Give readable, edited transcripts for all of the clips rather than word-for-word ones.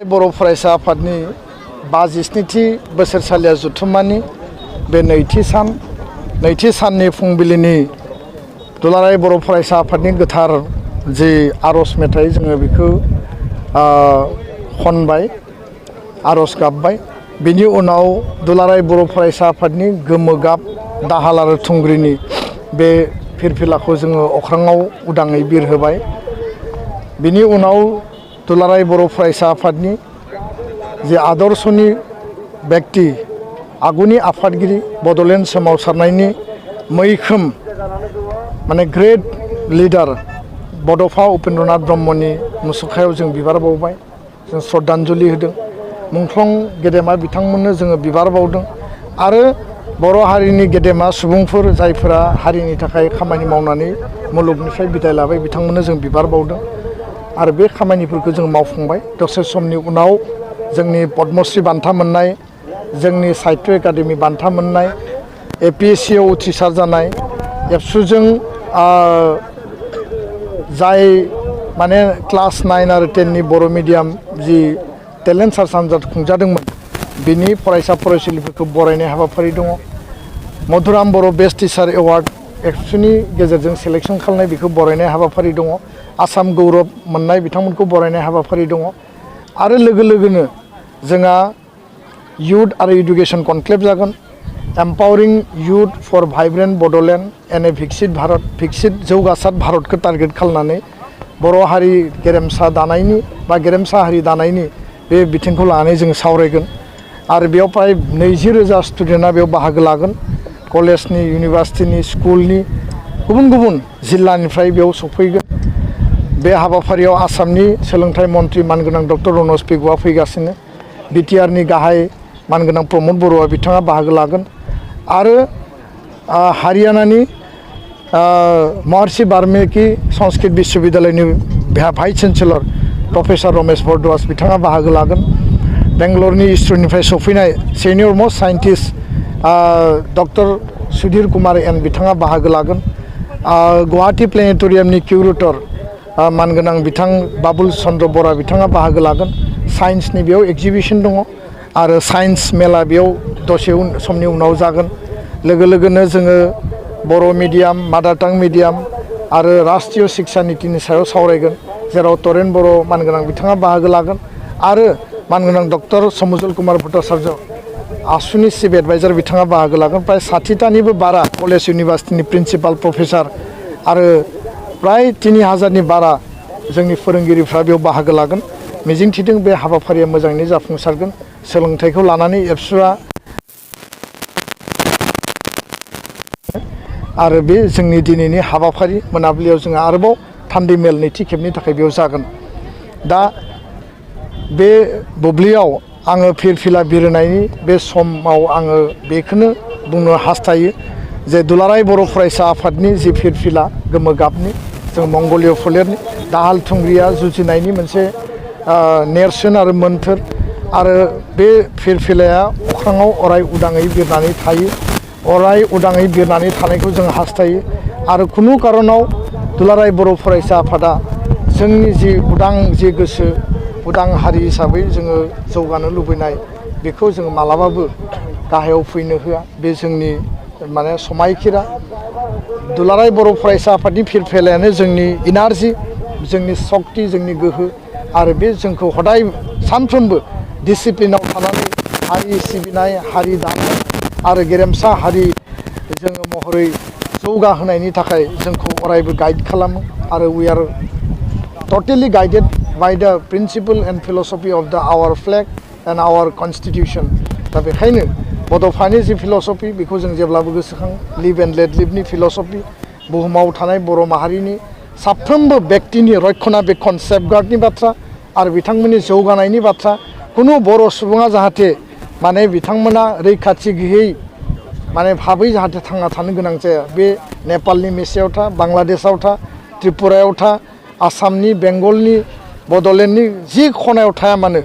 बर' फरायसा आफादनि 52थि बोसोरसालिया जथुम्मानि बे नैथि साननि फुंबिलिनि दुलाराय बर' फरायसा आफादनि गोथार जि आर'ज मेथाइ जोङो बेखौ खनबाय आर'ज गाबबाय। बिनि उनाव दुलाराय बर' फरायसा आफादनि गोमो गाब दाहाल आरो थुंग्रिनि बे फिरफिलाखौ जोङो अख्राङाव उदाङै बिरहोबाय। बिनि उनाव दुलाराय बर' फरायसा आफादनि जे आदर्शनि व्यक्ति आगुनि आफादगिरि बड'लेण्ड सोमावसारनायनि मैखोम माने ग्रेट लिडार बड'फा उपेन्द्रनाथ ब्रह्मनि मुसुखायाव जों बिबार बावबाय, जों श्रद्धांजलि होदों। मुंख्लं गेदेमा बिथांमोननो जोङो बिबार बावदों आरो बर' हारिनि गेदेमा सुबुंफोर जायफोरा हारिनि थाखाय खामानि मावनानै मुलुगनिफ्राय बिदाय लाबाय बिथांमोननो जों बिबार बावदों आरो बे खामानिफोरखौ जों मावफुंबाय। दसे समनि उनाव जोंनि पद्मश्री बान्था मोननाय, जोंनि साहित्य एकाडेमि बान्था मोननाय, APSCआव उथ्रिसार जानाय, एबसुजों जाय माने क्लास 9 आरो 10नि बर' मिडियाम जि टेलेन्ट सार्च आनजाद खुंजादोंमोन बिनि फरायसा फरायसुलिफोरखौ बरायनाय हाबाफारि दङ। मधुराम बर' बेस्ट टिचार एवार्ड एबसुनि गेजेरजों सेलेक्सन खालामनाय बेखौ बरायनाय हाबाफारि दङ। आसाम गौरब मोननाय बिथांमोनखौ बरायनाय हाबाफारि दङ आरो लोगोनो जोंहा युथ आरो इडुकेसन कनक्लेभ जागोन। Empowering youth for vibrant Bodoland and a Viksit जौगासार भारतखौ टारगेट खालामनानै बर' हारि गेरेमसा दानायनि बा गेरेमसा हारि दानायनि बे बिथिंखौ लानानै जों सावरायगोन आरो बेयाव प्राय 20,000 स्टुडेन्टआ बेयाव बाहागो लागोन। कलेजनि, इउनिभार्सिटिनि, स्कुलनि गुबुन जिल्लानिफ्राय बेयाव सफैगोन। बे हाबाफारियाव आसामनि सोलोंथाइ मन्त्रि मानगोनां डक्टर रनज पेगुआ फैगासिनो, बिटिआरनि गाहाय मानगोनां प्रमद बर'आ बिथाङा बाहागो लागोन आरो हारियानानि महर्षि वाल्मीकि संस्कृत विश्वविद्यालयनि vice chancellor professor Ramesh Bhardwaj बिथाङा बाहागो लागोन। बेंगलरनि इसर'निफ्राय सफैनाय senior most scientist doctor Sudhir Kumar N बिथाङा बाहागो लागोन। गुवाहाटी प्लेनेटरियामनि किउरेटर मानगोनां बिथां बाबुल चन्द्र बरा बिथाङा बाहागो लागोन। साइन्सनि बेयाव एक्जिबिसन दङ आरो साइन्स मेला बेयाव दसे समनि उनाव जागोन। लोगोनो जोङो बर' मिडियाम, मादार टां मिडियाम आरो राष्ट्रीय शिक्षा नीतिनि सायाव सावरायगोन, जेराव तरेन बर' मानगोनां बिथाङा बाहागो लागोन आरो मानगोनां डक्टर समुजल कुमार भट्टाचार्य आसुनि चिफ एडभाइजार बिथाङा बाहागो लागोन। प्राय 60टानिबो बारा कलेज इउनिभार्सिटिनि प्रिन्सिपाल प्रफेसार आरो प्राय 3000नि बारा जोंनि फोरोंगिरिफ्रा बेयाव बाहागो लागोन। मिजिंथिदों बे हाबाफारिया मोजाङैनो जाफुंसारगोन। सोलोंथाइखौ लानानै एबसुआ आरो बे जोंनि दिनैनि हाबाफारि मोनाबिलियाव जोङो आरोबाव थान्दै मेल नैथि खेबनि थाखाय बेयाव जागोन। दा बे बुब्लियाव आङो फिरफिला बिरहोनायनि बे समाव आङो बेखौनो बुंनो हास्थायो जे दुलाराय बर' फरायसा आफादनि जि फिरफिला गोमो गाबनि, जों मंगलीय फोलेरनि दाहाल थुंग्रिया जुजिनायनि मोनसे नेरसोन आरो मोन्थोर आरो बे फिरफिलाया अख्राङाव अराय उदाङै बिरनानै थायो। अराय उदाङै बिरनानै थानायखौ जों हास्थायो आरो खुनु कारनाव दुलाराय बर' फरायसा आफादा जोंनि जि उदां जि गोसो, उदां हारि हिसाबै जोङो जौगानो लुबैनाय बेखौ जोङो मालाबाबो गाहायाव फैनो होआ। बे जोंनि माने समायखिरा। दुलाराय बर' फरायसा आफादनि फिरफिलायानो जोंनि इनार्जि, जोंनि सक्ति, जोंनि गोहो आरो बे जोंखौ हदाय सानफ्रोमबो डिसिप्लिनाव थानानै हारि सिबिनाय, हारि दानाय आरो गेरेमसा हारि जोङो महरै जौगाहोनायनि थाखाय जोंखौ अरायबो गाइड खालामो आरो we are totally guided by the principle and philosophy of the our flag and our constitution. दा बेखायनो बड'फानि जि फिलसफि बेखौ जों जेब्लाबो गोसोखाङो, लिभ एन्ड लेट लिभनि फिलसफि, बुहुमाव थानाय बर' माहारिनि साफ्रोमबो व्यक्तिनि रक्षनाबेक्षन सेफगार्डनि बाथ्रा आरो बिथांमोननि जौगानायनि बाथ्रा। खुनु बर' सुबुङा जाहाथे माने बिथांमोना रैखाथि गैयै माने भाबै जाहाथे थांना थानो गोनां जाया। बे नेपालनि मेसेयाव था, बांलादेशआव था, त्रिपुरायाव था, आसामनि, बेंगलनि, बड'लेण्डनि जि खनायाव थाया मानो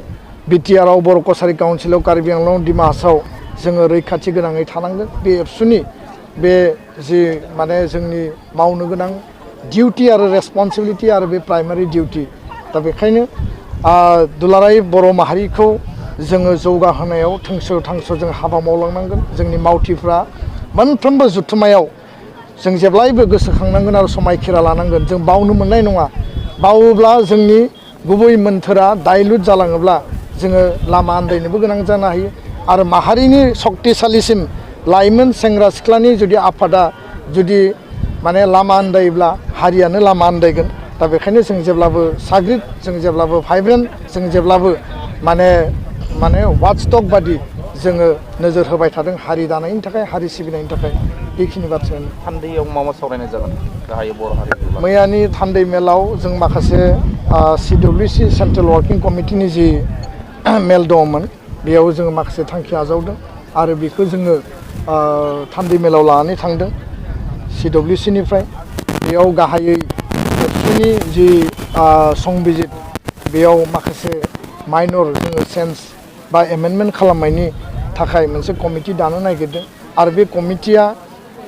बिटिआरआव, बर' कसारि काउन्सिलाव, कार्बि आंलं, डिमा हासाव जोङो रैखाथि गोनाङै थानांगोन। बे एबसुनि बे जि माने जोंनि मावनो गोनां डिउटि आरो रेसपन्सिबिलिटि आरो बे प्राइमारि डिउटि। दा बेखायनो दुलाराय बर' माहारिखौ जोङो जौगाहोनायाव थांस' जों हाबा मावलांनांगोन जोंनि मावथिफ्रा मोनफ्रोमबो जुथुमायाव जों जेब्लायबो गोसोखांनांगोन आरो समायखिरा लानांगोन जों बावनो मोननाय नङा बावोब्ला जोंनि गुबै मोन्थोरा दाइलुट जालाङोब्ला जोङो लामा आन्दायनोबो गोनां जानो हायो आरो माहारिनि सक्तिशालिसिन लाइमोन सेंग्रा सिख्लानि जुदि आफादा जुदि माने लामा आन्दायोब्ला हारियानो लामा आन्दायगोन दा बेखायनो जों जेब्लाबो साग्रिद जों जेब्लाबो भाइब्रेन्ट जों जेब्लाबो माने वाटसटक बादि जोङो नोजोर होबाय थादों हारि दानायनि थाखाय हारि सिबिनायनि थाखाय बेखिनि बाथ्रायानो थान्दैयाव मा सावरायनाय जागोन गाहायै बर' हारिनि मैयानि थान्दै मेलाव जों माखासे CWC सेन्ट्रेल वार्किं कमिटिनि जि मेल दङमोन बेयाव जोङो माखासे थांखि आजावदों आरो बेखौ जोङो थान्दै मेलाव लानानै थांदों CWC निफ्राय बेयाव गाहायै एबसुनि जि संबिजित बेयाव माखासे माइनर जोङो चेन्ज बा एमेन्डमेन्ट खालामनायनि थाखाय मोनसे कमिटि दानो नागिरदों आरो बे कमिटिया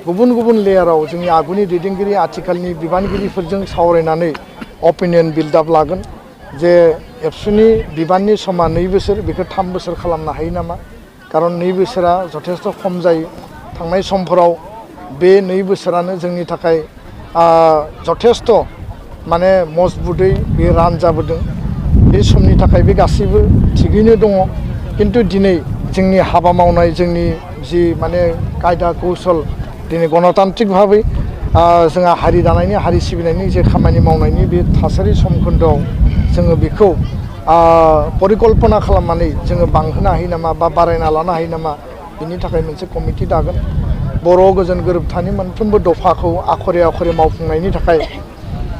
गुबुन गुबुन लेयाराव जोंनि आगुनि दैदेनगिरि आथिखालनि बिबानगिरिफोरजों सावरायनानै अपिनियन बिल्डआप लागोन जे एबसुनि बिबाननि समा 2 बोसोर बेखौ 3 बोसोर खालामनो हायो नामा खारन 2 बोसोरा जथेस्थ खम जायो थांनाय समफोराव बे 2 बोसोरानो जोंनि थाखाय जथेस्थ माने मजबुतै बे रान जाबोदों बे समनि थाखाय बे गासैबो थिगैनो दङ किन्तु दिनै जोंनि हाबा मावनाय जोंनि जि माने कायदा कौशल दिनै गणतान्त्रिक भाबै जोंहा हारि दानायनि हारि सिबिनायनि जे खामानि मावनायनि बे थासारि समखोन्दोआव जोङो बेखौ परिकल्पना खालामनानै जोङो बांहोनो हायो नामा बा बारायना लानो हायो नामा बिनि थाखाय मोनसे कमिटि दागोन बर' गोजोन गोरोबथानि मोनफ्रोमबो दफाखौ आखरे आखरे मावफुंनायनि थाखाय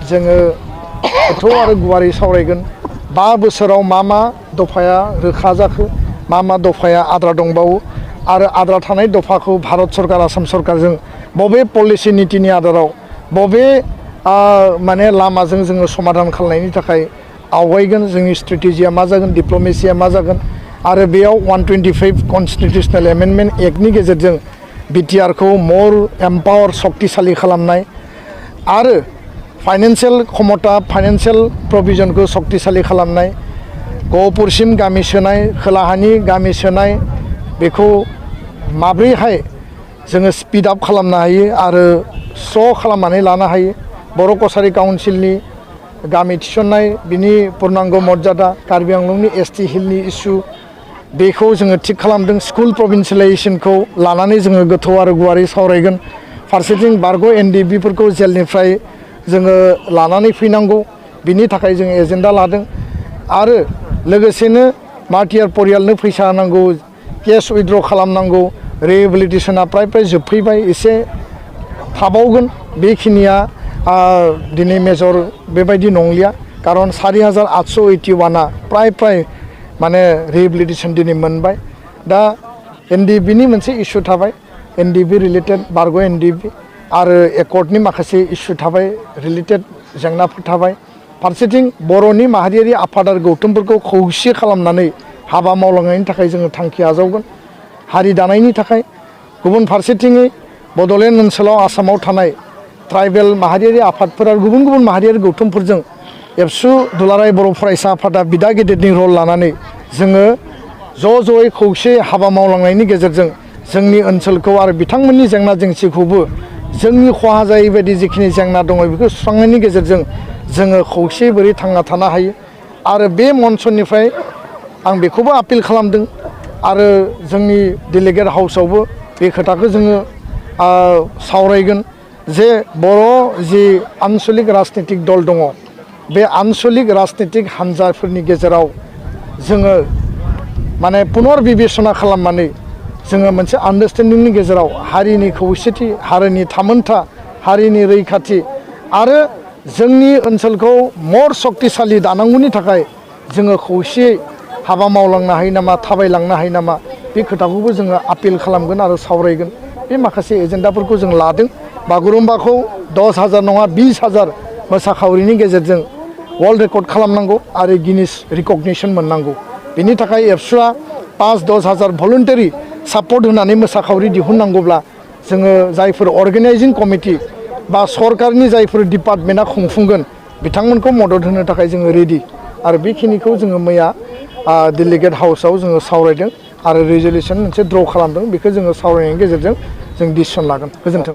जोङो गोथौ आरो गुवारै सावरायगोन 5 बोसोराव मा दफाया रोखा जाखो मा दफाया आद्रा दंबावो आरो आद्रा थानाय दफाखौ भारत सरकार आसाम सरकारजों बबे पलिसि नीतिनि आधाराव बबे माने लामाजों जोङो समाधान खालामनायनि थाखाय आवगायगोन जोंनि स्ट्रेटेजिया मा जागोन डिप्लोमेसिया मा जागोन आरो बेयाव 125 कन्स्टिटिउसनेल एमेन्डमेन्ट एक्टनि गेजेरजों बिटिआर खौ मर एम्पावर शक्तिशाली खालामनाय आरो फाइनान्सियेल क्षमता फाइनान्सियेल प्रभिजनखौ शक्तिशाली खालामनाय गहपुरसिम गामि सोनाय खोलाहानि गामि सोनाय बेखौ माब्रैहाय जोङो स्पिड आप खालामनो हायो आरो स्र' खालामनानै लानो हायो बर' कसारी काउन्सिलनि गामि थिसननाय बिनि पुर्नांग मर्यादा कार्बि आंलंनि ST हिलनि इस्यु बेखौ जोङो थिग खालामदों स्कुल प्रभिन्सियेलाइजेसनखौ लानानै जोङो गोथौ आरो गुवारै सावरायगोन फारसेथिं बारग' NDB फोरखौ जेलनिफ्राय जोङो लानानै फैनांगौ बिनि थाखाय जों एजेन्डा लादों आरो लोगोसेनो मार्टियार परियालनो फैसा नांगौ केस उइथड्र खालामनांगौ रिहेबिलिटेसना प्राय जोबफैबाय एसे थाबावगोन बेखिनिया दिनै मेजर बेबायदि नंलिया खारन 4881 प्राय माने रिहेबिलिटेसन दिनै मोनबाय दा NDB नि मोनसे इस्यु थाबाय NDB रिलेटेड बारग' NDB आरो एकर्डनि माखासे इस्यु थाबाय रिलेटेड जेंनाफोर थाबाय फारसेथिं बर'नि माहारियारि आफाद आरो गौथुमफोरखौ खौसे खालामनानै हाबा मावलांनायनि थाखाय जोङो थांखि आजावगोन हारि दानायनि थाखाय गुबुन फारसेथिङै बड'लेण्ड ओनसोलाव आसामाव थानाय ट्राइबेल माहारियारि आफादफोर आरो गुबुन गुबुन माहारियारि गौथुमफोरजों एबसु दुलाराय बर' फरायसा आफादा बिदा गेदेरनि रल लानानै जोङो ज'यै खौसे हाबा मावलांनायनि गेजेरजों जोंनि ओनसोलखौ आरो बिथांमोननि जेंना जेंसिखौबो जोंनि खहा जायै बायदि जिखिनि जेंना दङ बेखौ सुस्रांनायनि गेजेरजों जोङो खौसेयै बोरै थांना थानो हायो आरो बे मन्चनिफ्राय आं बेखौबो आपिल खालामदों आरो जोंनि डेलिगेट हाउसआवबो बे खोथाखौ जोङो सावरायगोन जे बर' जि आन्चलिक राजनितिक दल दङ बे आन्चलिक राजनितिक हान्जाफोरनि गेजेराव जोङो माने पुनर बिबेसना खालामनानै जोङो मोनसे आन्डारस्टेन्डिंनि गेजेराव हारिनि खौसेथि हारिनि थामोनथा हारिनि रैखाथि आरो जोंनि ओनसोलखौ मर शक्तिशाली दानांगौनि थाखाय जोङो खौसेयै हाबा मावलांनो हायो नामा थाबायलांनो हायो नामा बे खोथाखौबो जोङो आपिल खालामगोन आरो सावरायगोन बे माखासे एजेन्डाफोरखौ जों लादों बागुरुम्बाखौ 10,000 नङा 20,000 मोसाखावरिनि गेजेरजों वर्ल्ड रेकर्ड खालामनांगौ आरो गिनिस रिकगनिसन मोननांगौ बिनि थाखाय एबसुआ 5-10,000 भलुन्टारि सापर्ट होनानै मोसाखावरि दिहुननांगौब्ला जोङो जायफोर अर्गेनाइजिं कमिटि बा सरकारनि जायफोर डिपार्टमेन्टआ खुंफुंगोन बिथांमोनखौ मदद होनो थाखाय जोङो रेडि आरो बेखिनिखौ जोङो मैया डेलिगेट हाउसआव जोङो सावरायदों आरो रिजलिउसन मोनसे ड्र' खालामदों बेखौ जोङो सावरायनायनि गेजेरजों जों डिसिसन लागोन गोजोन्थों